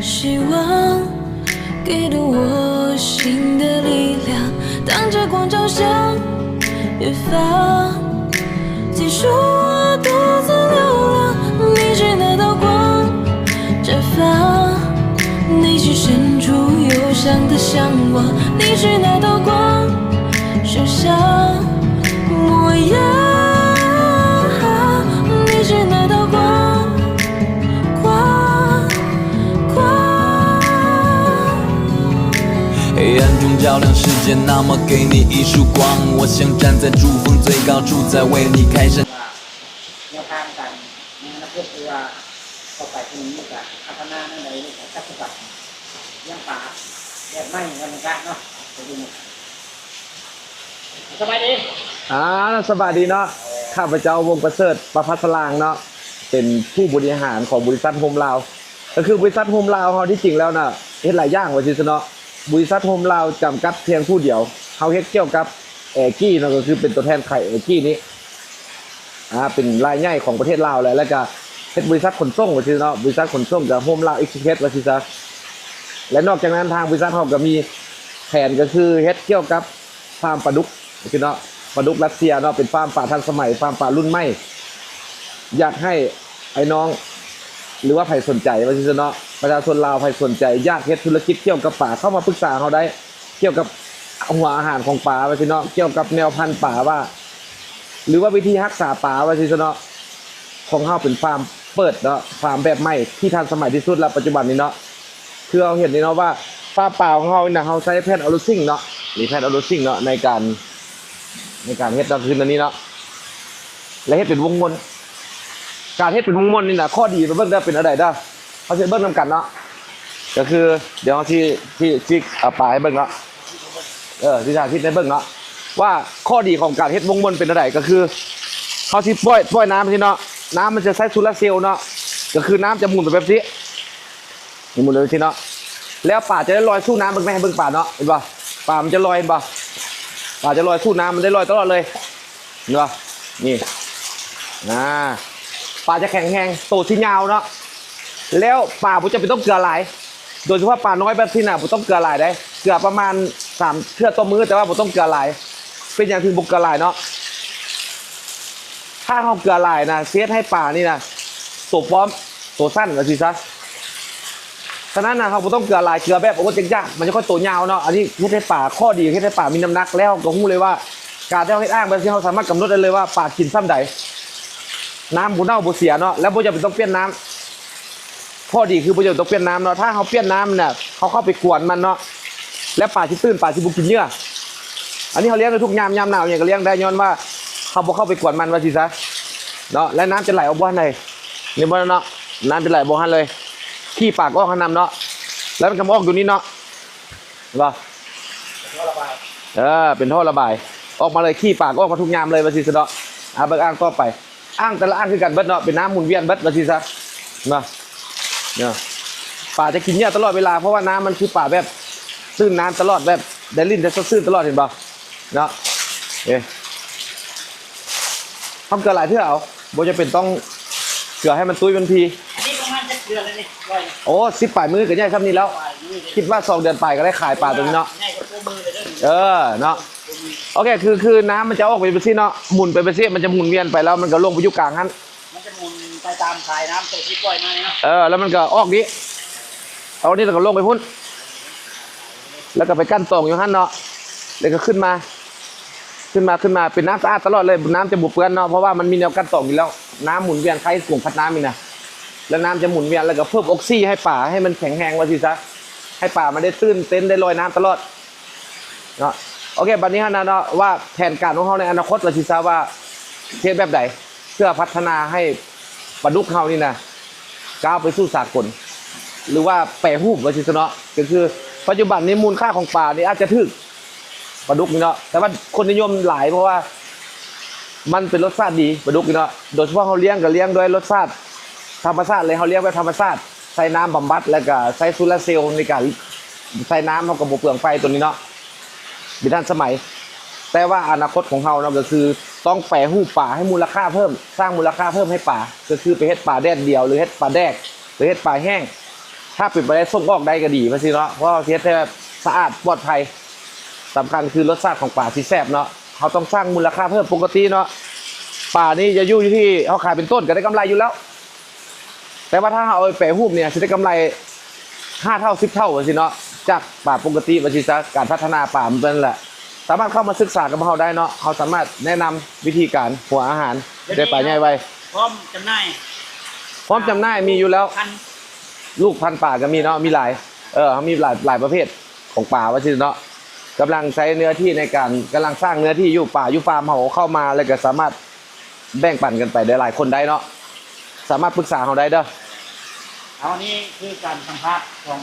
希望给了我新的力量，当这光照向远方，继续我独自流浪。你是那道光，绽放内心深处忧伤的向往。你是那道光， ແນວທາງການໃນອະນາຄົດ ຫຼືວ່າຕໍ່ໄປ ເພິ່ນມີການພັດທະນາແນວໃດໃນການປະຕິບັດລ້ຽງປາແບບໃໝ່ ວ່າຊັ້ນຊະເນາະ. ສະບາຍດີ. ອ່າ ສະບາຍດີເນາະ. ຂ້າພະເຈົ້າ ວົງປະເສີດ ປະພັດສະລາງເນາະ, ເປັນຜູ້ບໍລິຫານຂອງບໍລິສັດໂຮມລາວ. ກໍຄືບໍລິສັດໂຮມລາວເຮົາ ທີ່ຈິງແລ້ວນະ ເຮັດຫຼາຍຢ່າງວ່າຊີ້ຊະເນາະ. ບໍລິສັດໂຮມລາວຈຳກັດພຽງຜູ້ດຽວ ເຮົາເຮັດກ່ຽວກັບແອກີ້ເນາະ, ກໍຄືເປັນຕົວແທນຂາຍແອກີ້ນີ້ ອ່າ ເປັນລາຍໃຫຍ່ຂອງປະເທດລາວແຫຼະ. ແລ້ວກະເຮັດບໍລິສັດຂົນສົ່ງວ່າຊີ້ເນາະ, ບໍລິສັດຂົນສົ່ງກະໂຮມລາວເອັກສະເພຣສວ່າຊີ້ຊະ. ແລະ ນອກຈາກນັ້ນ ທາງບໍລິສັດເຮົາກະມີແຜນ ກະຄືເຮັດກ່ຽວກັບຟາມປາດຸກຊີ້ເນາະ, ປາດຸກຣັດເຊຍເນາະ, ເປັນຟາມປາທັນສະໄໝ, ຟາມປາລຸ້ນໃໝ່. ຢາກໃຫ້ອ້າຍນ້ອງ ຫຼືວ່າໃຜສົນໃຈວ່າຊີ້ຊະເນາະ, ປະຊາຊົນລາວໃຜສົນໃຈຢາກເຮັດທຸລະກິດກ່ຽວກັບປາ ເຂົ້າມາປຶກສາເຮົາໄດ້ ກ່ຽວກັບຫົວອາຫານຂອງປາວ່າຊີ້ເນາະ, ກ່ຽວກັບແນວພັນປາວ່າ ຫຼືວ່າວິທີຮັກສາປາວ່າຊີ້ຊະເນາະ. ຂອງເຮົາເປັນຟາມເປີດເນາະ, ຟາມແບບໃໝ່ທີ່ທັນສະໄໝທີ່ສຸດລະປັດຈຸບັນນີ້ເນາະ. ຄືເຮົາເຫັນນີ້ເນາະວ່າຟາມປາຂອງເຮົານີ້ນະ ເຮົາໃຊ້ແຜ່ນອາລູຊິງເນາະ, ນີ້ແຜ່ນອາລູຊິງເນາະ ໃນການ ໃນການເຮັດເນາະ ຄືອັນນີ້ເນາະ ແລະ ເຮັດເປັນວົງມົນ. ການເຮັດເປັນວົງມົນນີ້ນະ ຂໍ້ດີໄປເບິ່ງເດີ ເປັນແນວໃດເດີ ເຮົາຊິເບິ່ງນຳກັນເນາະ. ກໍຄືດຽວເຮົາຊິ ຊິ ຊິເອົາປາໃຫ້ເບິ່ງເນາະ, ເອີ ຊິສາທິດໃຫ້ເບິ່ງເນາະ ວ່າຂໍ້ດີຂອງການເຮັດວົງມົນເປັນແນວໃດ. ກໍຄືເຮົາຊິປ່ອຍ ປ່ອຍນ້ຳຊີ້ເນາະ, ນ້ຳມັນຈະໃຊ້ໂຊລາເຊວເນາະ, ກໍຄືນ້ຳຈະໝູນໄປແບບຊີ້ ໝູນໄປແບບຊີ້ເນາະ. ແລ້ວປາຈະໄດ້ລອຍສູ້ນ້ຳ ເບິ່ງແມ ໃຫ້ເບິ່ງປາເນາະ, ເຫັນບໍ່? ປາມັນຈະລອຍ ເຫັນບໍ່? ປາຈະລອຍສູ້ນ້ຳ ມັນໄດ້ລອຍຕະຫຼອດເລີຍ. ເຫັນບໍ່? ນີ້ ອ່າ ປາຈະແຂງແຮງ ໂຕຊິຍາວເນາະ. ແລ້ວປາບໍ່ຈຳເປັນຕ້ອງເກືອຫຼາຍ, ໂດຍສະເພາະປານ້ອຍແບບຊີ້ນະ ບໍ່ຕ້ອງເກືອຫຼາຍເດ້, ເກືອປະມານສາມເທື່ອຕໍ່ມື້ ແຕ່ວ່າບໍ່ຕ້ອງເກືອຫຼາຍ. ເປັນຫຍັງເຖິງບໍ່ເກືອຫຼາຍເນາະ? ຖ້າເຮົາເກືອຫຼາຍນະ ຊິເຮັດໃຫ້ປານີ້ນະ ໂຕປ້ອມ ໂຕສັ້ນວ່າຊີ້ຊະ. ສະນັ້ນນະ ເຮົາບໍ່ຕ້ອງເກືອຫຼາຍ, ເກືອແບບອົດຢາກໆ ມັນຈະຄ່ອຍໂຕຍາວເນາະ. ອັນນີ້ເຮັດໃຫ້ປາ ຂໍ້ດີເຮັດໃຫ້ປາມີນ້ຳໜັກ, ແລ້ວເຮົາກໍຮູ້ເລີຍວ່າ ການທີ່ເຮົາເຮັດອ່າງແບບຊີ້ ເຮົາສາມາດກຳນົດໄດ້ເລີຍວ່າປາກິນຊ່ຳໃດ, ນ້ຳບໍ່ເນົ່າບໍ່ເສຍເນາະ, ແລ້ວບໍ່ຈຳເປັນຕ້ອງປ່ຽນນ້ຳ. ຂໍ້ດີຄືບໍ່ຈຳເປັນຕ້ອງປ່ຽນນ້ຳເນາະ. ຖ້າເຮົາປ່ຽນນ້ຳນະ ເຮົາເຂົ້າໄປກວນມັນເນາະ, ແລ້ວປາຊິຕື່ນ ປາຊິບໍ່ກິນເຫຍື່ອ. ອັນນີ້ເຮົາລ້ຽງໄດ້ທຸກຍາມ, ຍາມໜາວຫຍັງກໍລ້ຽງໄດ້, ຍ້ອນວ່າເຮົາບໍ່ເຂົ້າໄປກວນມັນວ່າຊີ້ຊະເນາະ. ແລ້ວນ້ຳຈະໄຫຼອອກບໍ່ຫັ້ນໃດ, ເຫັນບໍ່ເນາະ, ນ້ຳຈະໄຫຼບໍ່ຫັ້ນເລີຍ. ຂີ້ປາກໍອອກຫັ້ນນຳເນາະ, ແລ້ວມັນກໍມາອອກຢູ່ນີ້ເນາະ, ເຫັນບໍ່? ເອີ ເປັນທໍ່ລະບາຍ ອອກມາເລີຍ, ຂີ້ປາກໍອອກມາທຸກຍາມເລີຍວ່າຊີ້ຊະເນາະ. ອ່າ ເບິ່ງອ່າງຕໍ່ໄປ. ອ່າງແຕ່ລະອ່າງຄືກັນເບິດເນາະ, ເປັນນ້ຳໝູນວຽນເບິດວ່າຊີ້ຊະເນາະ. ປາຈະກິນເຫຍື່ອຕະຫຼອດເວລາ, ເພາະວ່ານ້ຳມັນຄືປາແບບຕື່ນນ້ຳຕະຫຼອດ, ແບບໄດ້ຫຼິ້ນໄດ້ສົດຊື່ນຕະຫຼອດ, ເຫັນບໍ່ເນາະ? ເອີ ເຮົາເກືອຫຼາຍເທື່ອເອົາ, ບໍ່ຈຳເປັນຕ້ອງເກືອໃຫ້ມັນຕຸ້ຍມັນພີ. ອັນນີ້ປະມານຈັກເດືອນແລ້ວນີ້? ໂອ້ ສິບປາຍມື້ກໍໃຫຍ່ຊ່ຳນີ້ແລ້ວ, ຄິດວ່າສອງເດືອນປາຍກໍໄດ້ຂາຍປາຕົວນີ້ເນາະ. ເອີ ເນາະ. ໂອເຄ ຄື ຄືນ້ຳມັນຈະອອກໄປແບບຊີ້ເນາະ, ໝູນໄປແບບຊີ້, ມັນຈະໝູນວຽນໄປ ແລ້ວມັນກໍລົງໄປຢູ່ກາງຫັ້ນ, ມັນຈະໝູນໄປຕາມສາຍນ້ຳໂຕທີ່ປ່ອຍມານີ້ເນາະ. ເອີ ແລ້ວມັນກໍອອກນີ້, ອອກນີ້ແລ້ວກໍລົງໄປພຸ້ນ, ແລ້ວກໍໄປກັ່ນຕອງຢູ່ຫັ້ນເນາະ, ແລ້ວກໍຂຶ້ນມາ ຂຶ້ນມາ ຂຶ້ນມາ ເປັນນ້ຳສະອາດຕະຫຼອດເລີຍ, ນ້ຳຈະບໍ່ເປື້ອນເນາະ, ເພາະວ່າມັນມີແນວກັ່ນຕອງຢູ່ແລ້ວ, ນ້ຳໝູນວຽນ ໄຄກວງພັດນ້ຳນີ້ນະ, ແລ້ວນ້ຳຈະໝູນວຽນ ແລ້ວກໍເພີ່ມອົກຊີໃຫ້ປາ ໃຫ້ມັນແຂງແຮງວ່າຊີ້ຊະ, ໃຫ້ປາມັນໄດ້ຕື່ນເຕັ້ນ ໄດ້ລອຍນ້ຳຕະຫຼອດ. ເນາະ. ໂອເຄ ບັດນີ້ຫັ້ນນະເນາະ ວ່າແຜນການຂອງເຮົາໃນອະນາຄົດວ່າຊິຊາວວ່າເຮັດແບບໃດ ເພື່ອພັດທະນາໃຫ້ປາດຸກເຮົານີ້ນະ ກ້າວໄປສູ່ສາກົນ ຫຼືວ່າແປຮູບວ່າຊິຊະເນາະ. ກໍຄືປັດຈຸບັນນີ້ມູນຄ່າຂອງປານີ້ອາດຈະຖືກ ປາດຸກນີ້ເນາະ, ແຕ່ວ່າຄົນນິຍົມຫຼາຍ ເພາະວ່າມັນເປັນລົດຊາດດີ ປາດຸກນີ້ເນາະ. ໂດຍສະເພາະເຮົາລ້ຽງ ກໍລ້ຽງດ້ວຍລົດຊາດທຳມະຊາດເລີຍ, ເຮົາລ້ຽງແບບທຳມະຊາດ ໃຊ້ນ້ຳບຳບັດ ແລ້ວກໍໃຊ້ໂຊລາເຊວໃນການໃສ່ນ້ຳ, ເຮົາກໍບໍ່ເປືອງໄຟຕົວນີ້ເນາະ. ເປັນທັນສະໄໝ. ແຕ່ວ່າອະນາຄົດຂອງເຮົາເນາະ ກໍຄືຕ້ອງແປຮູບປາໃຫ້ມູນລະຄ່າເພີ່ມ, ສ້າງມູນລະຄ່າເພີ່ມໃຫ້ປາ, ກໍຄືໄປເຮັດປາແດດດຽວ ຫຼືເຮັດປາແດກ ຫຼືເຮັດປາແຫ້ງ. ຖ້າເປັນໄປໄດ້ສົ່ງອອກໄດ້ກໍດີວ່າຊີ້ເນາະ ເພາະເຮົາຊິເຮັດໃຫ້ແບບສະອາດປອດໄພ ສຳຄັນຄືລົດຊາດຂອງປາຊິແຊບເນາະ. ເຮົາຕ້ອງສ້າງມູນລະຄ່າເພີ່ມ. ປົກກະຕິເນາະ ປານີ້ຈະຢູ່ທີ່ເຮົາຂາຍເປັນໂຕນກໍໄດ້ກຳໄລຢູ່ແລ້ວ ແຕ່ວ່າຖ້າເຮົາເອົາໄປແປຮູບນີ້ຊິໄດ້ກຳໄລຫ້າເທົ່າ ສິບເທົ່າວ່າຊີ້ເນາະ ຈາກປາປົກກະຕິວ່າຊີ້ຊະ. ການພັດທະນາປາມັນເປັນນັ້ນແຫຼະ ສາມາດເຂົ້າມາສຶກສາກັບເຮົາໄດ້ເນາະ. ເຮົາສາມາດແນະນຳວິທີການຫົວອາຫານ ດຽວນີ້ ໄດ້ປາໃຫຍ່ໄວ ພ້ອມຈຳໜ່າຍ ພ້ອມຈຳໜ່າຍມີຢູ່ແລ້ວ ພັນ ລູກພັນປາກໍມີເນາະ ມີຫຼາຍ ເອີ ເຮົາມີຫຼາຍ ຫຼາຍປະເພດຂອງປາວ່າຊີ້ເນາະ. ກຳລັງໃຊ້ເນື້ອທີ່ໃນການ ກຳລັງສ້າງເນື້ອທີ່ຢູ່ ປາຢູ່ຟາມເຮົາເຂົ້າມາ ແລ້ວກໍສາມາດ ແບ່ງປັນກັນໄປໄດ້ຫຼາຍຄົນໄດ້ເນາະ ສາມາດປຶກສາເຮົາໄດ້ເດີ. ເອົາ ອັນນີ້ຄືການສຳພາດຂອງ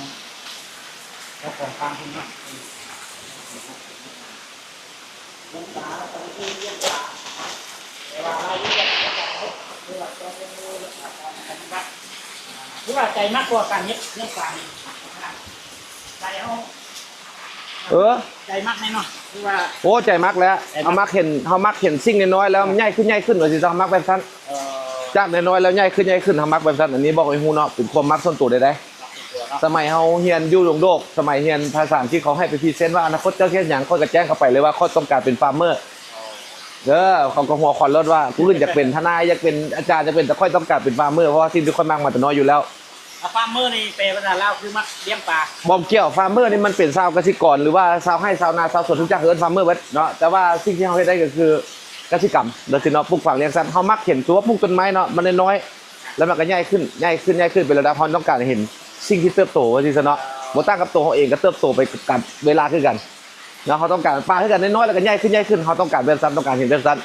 ເຈົ້າຂອງຟາມເພິ່ນເນາະ. ຄືວ່າໃຈມັກກວ່າການເຮັດລ້ຽງປານີ້ ໃຈເຮົາ ເອີ ໃຈມັກແນ່ເນາະ ຄືວ່າ ໂອ້ ໃຈມັກແຫຼະ ໃຈມັກ ເຮົາມັກເຫັນ ເຮົາມັກເຫັນສິ່ງນ້ອຍໆ ແລ້ວມັນໃຫຍ່ຂຶ້ນ ໃຫຍ່ຂຶ້ນ ວ່າຊິຕ້ອງມັກແບບຊັ້ນ ເອີ ຈາກນ້ອຍໆ ແລ້ວໃຫຍ່ຂຶ້ນ ໃຫຍ່ຂຶ້ນ ເຮົາມັກແບບຊັ້ນ. ອັນນີ້ບອກໃຫ້ຮູ້ເນາະ ເປັນຄວາມມັກສ່ວນຕົວໃດໆ ມັກສ່ວນຕົວເນາະ. ສະໄໝເຮົາຮຽນຢູ່ດົງໂດກ ສະໄໝຮຽນພາສາອັງກິດ ເຂົາໃຫ້ໄປພຣີເຊັນວ່າອະນາຄົດເຈົ້າຊິເຮັດຫຍັງ ຂ້ອຍກໍແຈ້ງເຂົາໄປເລີຍວ່າຂ້ອຍຕ້ອງການເປັນຟາມເມີ ເອີ ເຂົາກໍຫົວຂວັນໂລດວ່າ ຜູ້ອື່ນຢາກເປັນທະນາຍ ຢາກເປັນອາຈານ ຢາກເປັນ ແຕ່ຂ້ອຍຕ້ອງການເປັນຟາມເມີ ເພາະວ່າສິ່ງທີ່ຂ້ອຍມັກມາແຕ່ນ້ອຍຢູ່ແລ້ວ. ອາ ຟາມເມີນີ້ແປພາສາລາວຄືມັກລ້ຽງປາ ບໍ່ກ່ຽວ. ຟາມເມີນີ້ມັນເປັນຊາວກະສິກອນ ຫຼືວ່າຊາວໄຮ່ຊາວນາຊາວສວນ ທຸກຢ່າງເອີ້ນຟາມເມີເບິດເນາະ. ແຕ່ວ່າສິ່ງທີ່ເຮົາເຮັດໄດ້ກໍຄືກະສິກຳ ໂດຍທີ່ເນາະ ປູກຝັງລ້ຽງສັດ. ເຮົາມັກເຫັນ ສົມມຸດວ່າປູກຕົ້ນໄມ້ເນາະ ມັນນ້ອຍໆ ແລ້ວມັນກໍໃຫຍ່ຂຶ້ນ ໃຫຍ່ຂຶ້ນ ໃຫຍ່ຂຶ້ນ ເປັນລະດັບ ເຮົາຕ້ອງການເຫັນສິ່ງທີ່ເຕີບໂຕວ່າຊີ້ຊະເນາະ. ບໍ່ຕ່າງກັບໂຕເຮົາເອງກໍເຕີບໂຕໄປກັບເວລາຄືກັນ. ເນາະ ເຮົາຕ້ອງການປາຄືກັນ ນ້ອຍໆ ແລ້ວກໍໃຫຍ່ຂຶ້ນ ໃຫຍ່ຂຶ້ນ ເຮົາຕ້ອງການແບບຊັ້ນ ຕ້ອງການເຫັນແບບຊັ້ນ.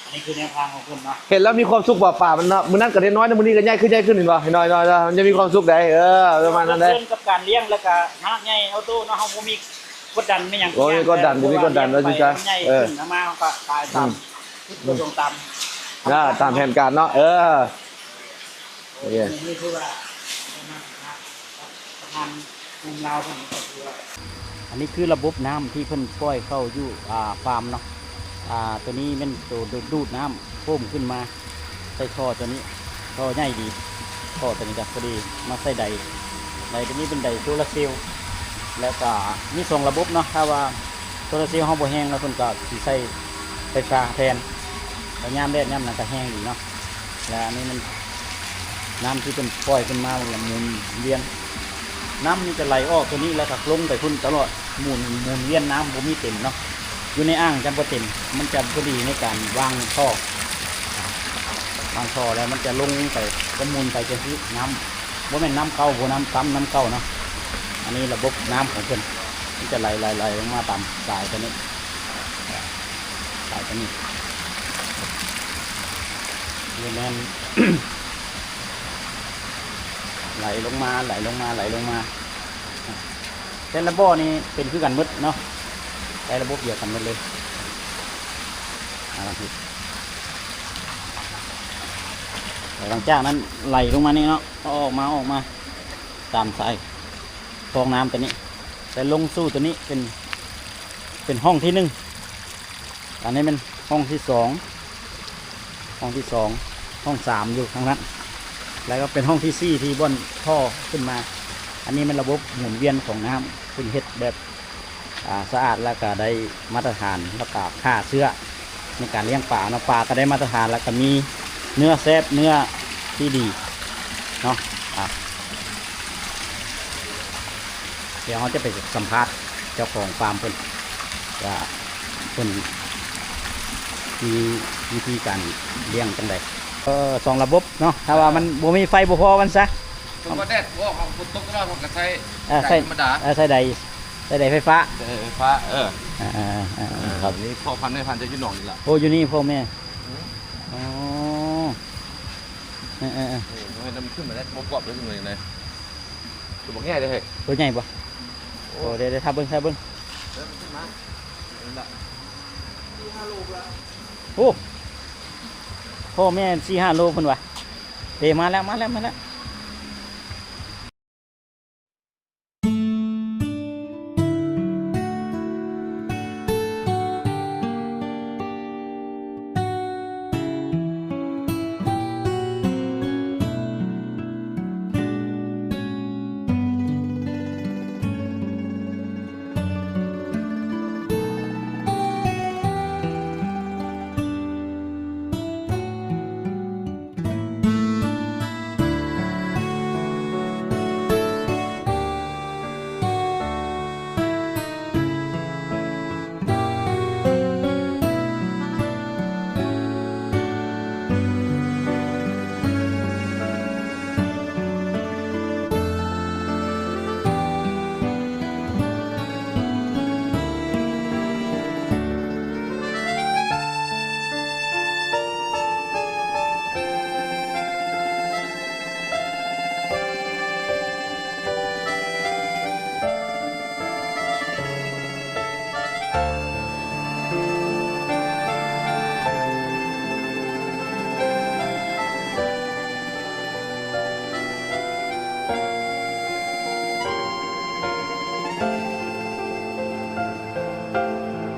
ອັນນີ້ຄືແນວທາງຂອງເພິ່ນເນາະ ເຫັນແລ້ວມີຄວາມສຸກບໍ່ ປາມັນເນາະ ມື້ນັ້ນກໍນ້ອຍໆ ມື້ນີ້ກໍໃຫຍ່ຂຶ້ນ ໃຫຍ່ຂຶ້ນ ເຫັນບໍ່ ນ້ອຍໆ ມັນຈະມີຄວາມສຸກໃດ ເອີ ປະມານນັ້ນແຫຼະ ເດີນກັບການລ້ຽງ ແລ້ວກໍຮາກໃຫຍ່ເອົາໂຕເນາະ ເຮົາບໍ່ມີກົດດັນມີຫຍັງ ບໍ່ມີກົດດັນ ບໍ່ມີກົດດັນ ວ່າຊິຊະ ເອີ ເຮົາກໍຂາຍຕາມ ອືມ ຈຸດປະສົງຕາມ ອ່າ ຕາມແຜນການເນາະ ເອີ. ໂອເຄ ອັນນີ້ຄືລະບົບນ້ຳທີ່ເພິ່ນປ່ອຍເຂົ້າຢູ່ ອ່າ ຟາມເນາະ ອ່າ ໂຕນີ້ແມ່ນໂຕດູດນ້ຳໂຮມຂຶ້ນມາໃສ່ທໍ່ໂຕນີ້ ທໍ່ໃຫຍ່ດີ ທໍ່ໂຕນີ້ກໍພໍດີມາໃສ່ໃດ ໃດໂຕນີ້ເປັນໃດໂຊລາເຊວ ແລ້ວກໍມີສອງລະບົບເນາະ ຖ້າວ່າໂຊລາເຊວເຮົາບໍ່ແຮງແລ້ວ ເພິ່ນກໍຊິໃສ່ໄຟຟ້າແທນ ແລ້ວຍາມແດດຍາມຫຍັງກໍແຮງດີເນາະ. ແລ້ວອັນນີ້ມັນ ນ້ຳທີ່ເພິ່ນປ່ອຍຂຶ້ນມາ ມັນລະໝູນວຽນ ນ້ຳນີ້ຈະໄຫຼອອກຕົວນີ້ ແລ້ວກໍລົງໄປພຸ້ນຕະຫຼອດ ໝູນ ໝູນວຽນນ້ຳບໍ່ມີເຕັມເນາະ ຢູ່ໃນອ່າງຈະບໍ່ເຕັມ ມັນຈະພໍດີໃນການວາງທໍ່ ວາງທໍ່ແລ້ວມັນຈະລົງໄປ ຈະໝູນໄປຈັ່ງຊີ້ ນ້ຳ ບໍ່ແມ່ນນ້ຳເກົ່າ ບໍ່ນ້ຳຊຳ ນ້ຳເກົ່າເນາະ. ອັນນີ້ລະບົບນ້ຳຂອງເພິ່ນ ມັນຈະໄຫຼ ໄຫຼ ໄຫຼລົງມາຕາມສາຍຕົວນີ້ ສາຍຕົວນີ້ ນີ້ແມ່ນ ໄຫຼລົງມາ ໄຫຼລົງມາ ໄຫຼລົງມາ ແຕ່ລະບໍ່ນີ້ເປັນຄືກັນໝົດເນາະ ໃຊ້ລະບົບດຽວກັນໝົດເລີຍ ອ່າ ຫຼັງຈາກນັ້ນໄຫຼລົງມານີ້ເນາະ ອອກມາ ອອກມາຕາມສາຍຟອງນ້ຳຕົວນີ້ ແລ້ວລົງສູ່ຕົວນີ້ເປັນ ເປັນຫ້ອງທີໜຶ່ງ ອັນນີ້ແມ່ນຫ້ອງທີສອງ ຫ້ອງທີສອງ ຫ້ອງສາມຢູ່ທາງນັ້ນ ແລ້ວກໍເປັນຫ້ອງທີສີ່ທີ່ບ່ອນທໍ່ຂຶ້ນມາ. ອັນນີ້ແມ່ນລະບົບໝູນວຽນຂອງນ້ຳ ເພິ່ນເຮັດແບບ ອ່າ ສະອາດ ແລ້ວກໍໄດ້ມາດຕະຖານ ແລ້ວກໍຂ້າເຊື້ອໃນການລ້ຽງປາເນາະ ປາກໍໄດ້ມາດຕະຖານ ແລ້ວກໍມີເນື້ອແຊບ ເນື້ອທີ່ດີເນາະ. ອ່າ ດຽວເຮົາຈະໄປສຳພາດເຈົ້າຂອງຟາມເພິ່ນ ວ່າເພິ່ນມີວິທີການລ້ຽງຈັ່ງໃດ. ເອີ ສອງລະບົບເນາະ ຖ້າວ່າມັນບໍ່ມີໄຟບໍ່ພໍວ່າຊັ້ນຊະ ມັນກໍແດດບໍ່ອອກ ຝົນຕົກຕະຫຼອດ ເຮົາກໍໃຊ້ ເອີ ໃຊ້ ໃຊ້ທຳມະດາ ເອີ ໃຊ້ໃດ ໃຊ້ໃດໄຟຟ້າ ໃຊ້ໄຟຟ້າ ເອີ ອ່າໆໆ ນີ້ພໍ່ພັນແມ່ພັນຈະຢູ່ໜອງນີ້ລະ ໂອ້ ຢູ່ນີ້ພໍ່ແມ່ ອໍ ເອີໆໆ ໂອ້ຍ ນ້ຳຂຶ້ນມາແລ້ວ ບໍ່ກວບເລີຍ ຕົວບັກໃຫຍ່ເດ້ ເຮີ້ຍ ຕົວໃຫຍ່ບໍ່? ໂອ້ ໂອ້ ເດ້ໆ ຖ້າເບິ່ງ ຖ້າເບິ່ງ ເອີ ມັນຂຶ້ນມາ ໂອ້ ພໍ່ແມ່ສີ່ຫ້າໂລເພິ່ນວ່າ ເດ້ ມາແລ້ວ ມາແລ້ວ ມາແລ້ວ